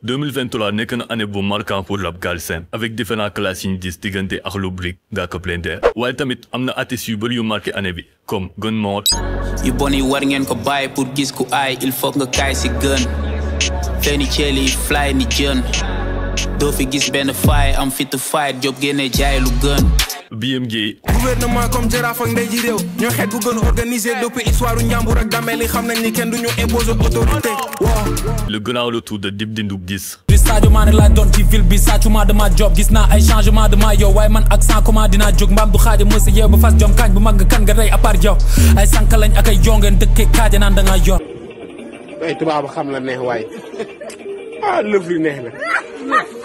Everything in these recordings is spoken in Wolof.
2023 nekk na année bu marquant pour rap galsen avec différents classes yi ñu gis diggante Akhlou Brick Ngaaka Blindé waaye tamit am na artistes yu bëri yu marqué année bi comme Gunmore. yu bon yi war ngeen ko bàyyi pour gis ku aay il faut nga kaay si gën feeni ceeli yi fly ni jën doo fi gis benn faay am fitu faay job génne jaay lu gën. BMG. gouvernement comme jaraaf ak ndey ji réew ñoo xeet bu gën organisé depuis histoire njàmbur ak damel yi xam nañ ni kenn duñu imposer autorité. le grand retour de Dip Doundou Guiss. du Sadio Mané laa doon ci ville bi sàccuma dama job gis naa ay changement dama yow waaye man ak sans comment dinaa jóg mbaam du xaaja mësa yeew ba fas jom kañ bu mag nga kan nga rey à part yow ay sànq lañ ak ay jongeen dëkkee kaaja naan da ngaa yor. ay tubaab xam la neex waaye ah lëf li neex na.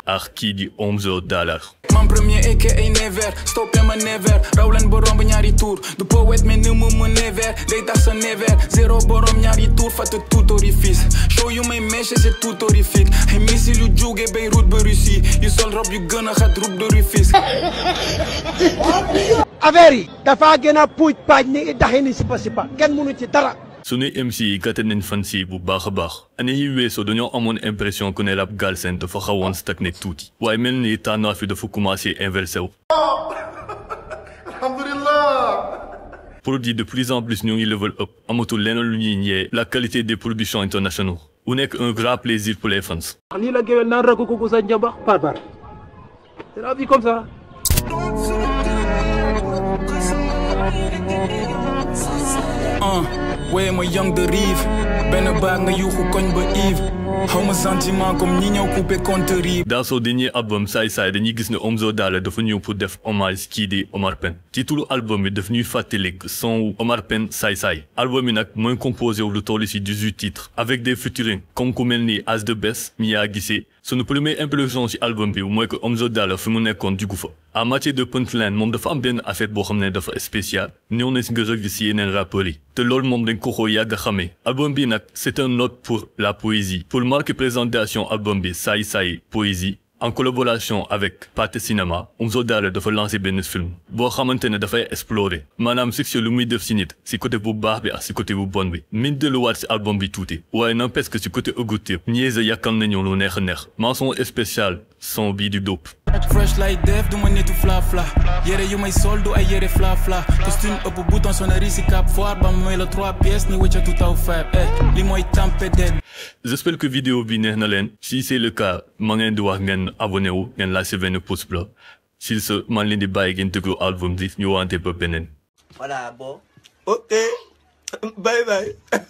ak kii di Omzo Dollar. man premier aka never stop ma never raw leen borom ba ñaari tour du poète mais ne mu never day tax sa never zéro borom ñaari tour fàtte tout orifice show yu may mèche c'est tout horrifique ay missile yu jóge Beyrouth ba Russie yu sol rob yu gën a xat route d'orifice. affaire yi dafa gën a puuj paaj ni daxi ni sipa kenn mënu ci dara. sunuy MC yi gàtte nañ fan si bu baax a baax année yi weesoo dañoo amoon impression que ne rap galsen dafa xawoon stagné tuuti waaye mel ni tendance bi dafa commencé inversé wu. alhamdulillah. produit de plus en plus ñu ngi level up amatul leneen lu ñuy ñëwee la qualité des productions internationales bu nekk un grand plaisir pour les fans. lii la géwél naan rakk ko sa njabax par c'est la vie comme ça. Ouais ma young de rive benn baag nga yuuxu koñ ba Yves xaw ma sentiment comme ñi ñëw coupé compteur yi. dans son dernier album Saay Saay dañuy gis ne Omzo Dollar dafa ñëw pour def hommage kii di Omar Pène titre album bi daf ñuy fàttalik son Omar Pène Saay Saay album bi nag mooy composé wu lu toll ci 18 titres avec des featuring comme ku mel ni As The Best Mia Guissé sunu première impression ci album bi mooy que Omzo Dollar fi mu nekkoon jugu fa en matière de punchline moom dafa am benn affaire boo xam ne dafa spécial ñëw na ci nga gis ci yeneen rappeurs yi te loolu moom dañ ko yàgg a xamee album bi nag c'est un note pour la poésie pour marquer présentation album bi Saay Saay poésie en collaboration avec Pathé Cinéma Omzo Dollar dafa lancé benn film boo xamante ne dafay explorer maanaam succès lu muy def ci nit ci côté bu baax bi ak ci côté bu bon bi min delluwaat ci album bi tuuti waaye n'empêche que ci côté égoutté ñeese yàkkal nañu lu neex a neex mention spéciale son bii di dope. fresh like def du ma nitu fla fla yére yu may sol du ay yére fla fla costume ëpp bouton sonnerie ci cap foire ba may la 3 pièces ni wëccatu taw fab li mooy tampé dead. J'espère que vidéo bi neex na leen si c'est le cas ma ngeen di wax ngeen abonné wu ngeen lâché benn pouce bleu s'il se man leen di bàyyi ngeen déglu album bi ñu wante ba beneen. Voilà bon ok bye bye.